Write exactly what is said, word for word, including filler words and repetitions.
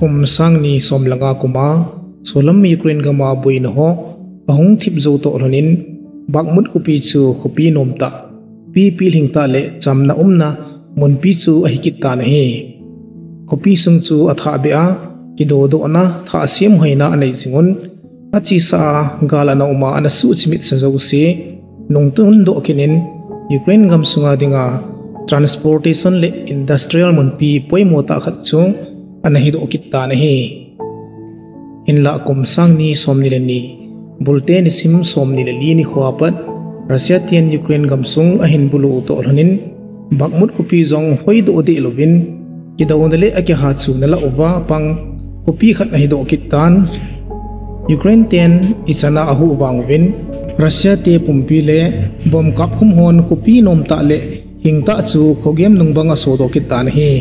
Kum sang ni som le nga kum a, solam Ukraine gam a boina ho ahung thip jou toh lhon in, Bakhmut khopi chu khopi nomtah, pi pilhing tah le chamna umna munpi chu ahi kit tan ahi. Khopi sung chu athah beh a, kidodohna, thah semhoina anei jing un, achesa a gal ana um a, ana suh chimit sa jouse nungtun doh kit in, Ukraine gam sunga dinga transportation le industrial munpi poimo tah khat chu ana hidoh kit tan ahi. Hinlah kum sang ni som ni le ni, bulte nisim som ni le li nikho a pat, Russia ten Ukraine gam sung ahin bulu toh lhon in, Bakhmut khopi jong hoidoh deh louvin, kidouna le akiha chuna lah uva pang khopi khat ahidoh kit tan. Ukraine ten ichan a ahuh vang uvin, Russia te pumpi le bomb kapkhum hon khopi nomtah le hingtah chu khogem nung bang asodoh kit tan ahi.